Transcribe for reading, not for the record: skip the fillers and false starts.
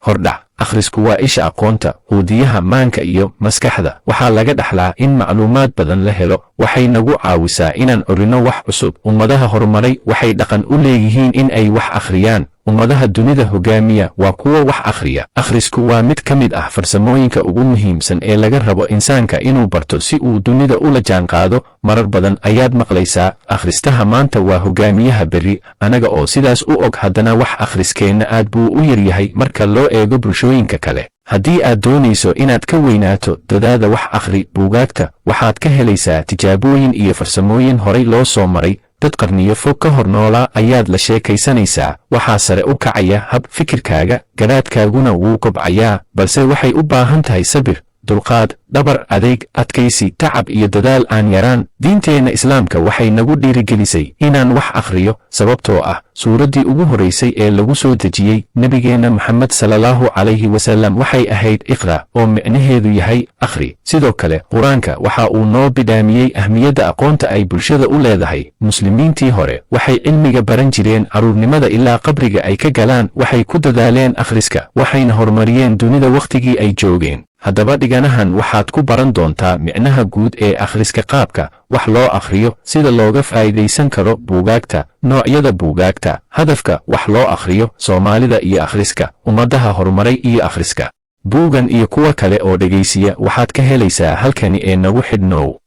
Hordhac. Akhrisku waa isha aqoonta, quudiyaha maanka iyo maskaxda. Waxaa laga dhaxlaa in macluumaad badan la helo. Waxay nagu caawisaa inaan curino wax cusub. Ummadaha horumaray waxay dhaqan u leeyihiin in ay wax akhriyaan. Ummadaha dunida hogaamiya waa kuwa wax akhriya. Akhrisku waa mid ka mid ah farsamooyinka ugu muhiimsan ee laga rabo insaanka inuu barto si uu dunida ula jaanqaado. Marar badan ayaad maqlaysaa, "Akhristaha maanta waa hogaamiyaha berri." Anaga oo sidaas u og, haddana wax akhriskeenna aad buu u yaryahay marka loo eego bulshooyinka kale. Haddii aad doonayso inaad ka weynaato dadaada, wax akhri. Buugaagta waxaad ka helaysaa tijaabooyin iyo farsamooyin horay loo soo maray. Dad qarniyo fog ka hor noolaa ayaad la sheekaysanaysaa. Waxaa sare u kacaya hab fikirkaaga, garaadkaaguna wuu kobcayaa, balse waxay u baahan tahay sabir, dulqaad, dhabar adeeg, adkaysi, tacab iyo dadaal aan yaraan. Diinteenna Islaamka waxay nagu dhiirigelisay inaan wax akhriyo, sababtoo ah suuraddii ugu horraysay ee lagu soo dejiyey nebigeenna Moxamed salallaahu calayhi wasallam waxay ahayd "Iqra'", oo micnaheedu yahay akhri. Sidoo kale, Qur-aanka waxa uu noo bidhaamiyey ahmiyadda aqoonta ay bulshada u leedahay. Muslimiintii hore waxay cilmiga baran jireen carruurnimada ilaa qabriga ay ka galaan. Waxay ku dadaaleen akhriska, waxayna horumariyeen dunida wakhtigii ay joogeen. Haddaba, dhiganahan waxaad ku baran doontaa micnaha guud ee akhriska, qaabka wax loo akhriyo, sida looga faa'iidaysan karo buugaagta, noocyada buugaagta, hadafka wax loo akhriyo, Soomaalida iyo akhriska, ummadaha horumaray iyo akhriska. Buugan iyo kuwa kale oo dhegaysiya waxaad ka helaysaa halkani ee nagu xidhnow.